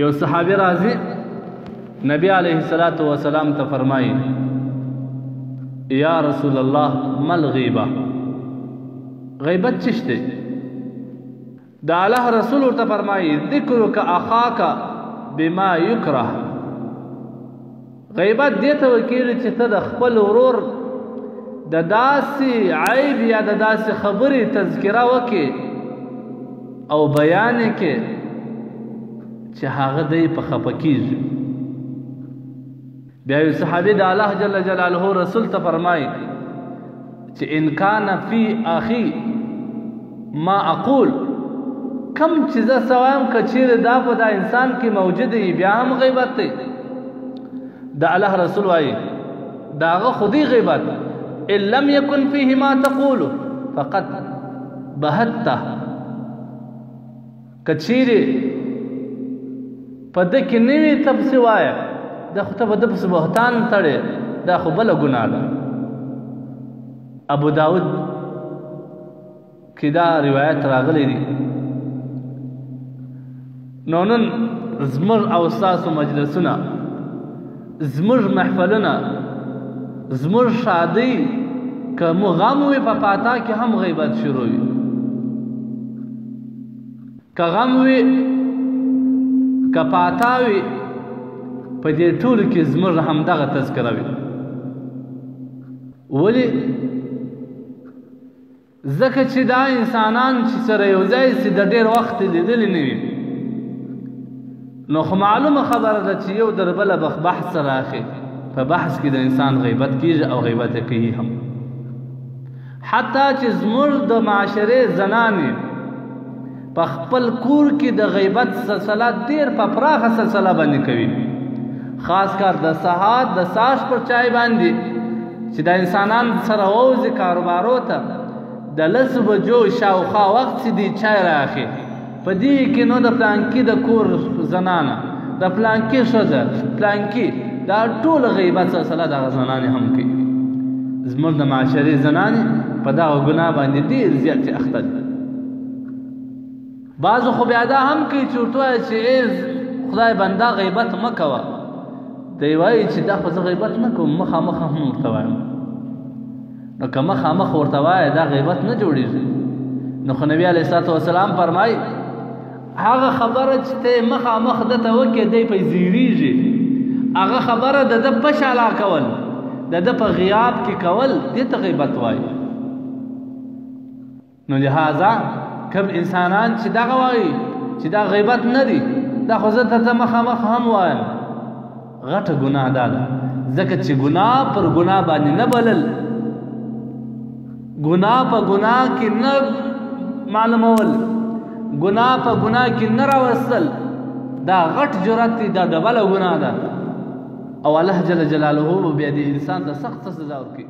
یو صحابي راځي نبی علیه الصلاة والسلام ته فرمایي یا رسول الله ما الغیبه، غیبت څه دی؟ د الله رسول ورته فرمایي ذکرک اخاک بما یکره. غیبت دې ته ویل کېږي چې ته د خپل ورور د داسې عیب یا د داسې خبرې تذکره وکړې او بیان یې کړې چې هغه دی په خفه کېږي. بیا یو صحابي د الله جل جلاله رسول ته فرمایي چې ان کان فی اخي ما اقول، کم چې زه څه وایم که چیرې دا په دا انسان کې موجود وي بیا هم غیبت دی. د الله رسول وایي د هغه خو دی غیبت، ان لم یکن فیه ما تقول فقد بهته، که چیرې په ده کې نه وي ته پسې وایه، دا خو ته په ده پسې بهتان تړې، دا خو بله ګناه ده. ابو داود کې دا روایت راغلی دی. نو نن زموږ او ستاسو مجلسونه، زموږ محفلونه، زموږ ښادۍ که مو غم وي په پاتا کې هم غیبت شروع وي، که غم وي که پاتا وي، په دې ټولو کې زموږ همدغه تذکره وي. ولې؟ ځکه چې دا انسانان چې سره یو ځای سي د ډېر وخت لیدلي نه وي، نو خو معلومه خبره ده چې یو در بله بحث سره اخلي، په بحث کې د انسان غیبت کېږي او غیبت یې کوي هم. حتی چې زموږ د معاشرې زنانې په خپل کور کې د غیبت سلسله ډېر په پراخه سلسله باندې کوي، خاص کار د سهار د ساش پر چای باندې چې د انسانان سره ووځي کاروبارو ته، د 10 بجو شاوخوا وخت چې دی چای راخي، په دې کې نو د پلانکي د کور زنانه، د پلانکي ښځه، پلانکي، دا ټول غیبت سلسله دغه زنانې هم کوي. زموږ د معاشرې زنانې په دغه ګناه باندې ډېر زیاتې اخته دي. بعضو خو بیا دا هم کوي چې ورته وایي چې ای خدای بنده غیبت مه کوه، دی وایي چې دا خو زه غیبت نه کوم، مخامخ هم ورته وایم. نو که مخامخ ورته وایې دا غیبت نه جوړېږي. نو خو نبي علیه الصلاة والسلام فرمایي هغه خبره چې ته یې مخامخ ده ته وکړې دی پې زیریږي، هغه خبره د ده په شالا کول، د ده په غیاب کې کول، دې ته غیبت وایي. نو لهذا کوم انسانان چې دغه وایي چې دا غیبت نه دی، دا خو زه ته مخامخ هم وایم، غټه ګناه دا ده. ځکه چې ګناه پر ګناه باندې نه بلل، ګناه په ګناه کې نه معلومول، ګناه په ګناه کې نه راوستل، دا غټ جرأت دی، دا ډبله ګناه ده. او الله جل جلاله به بیا دې انسان ته سخته سزا ورکوي.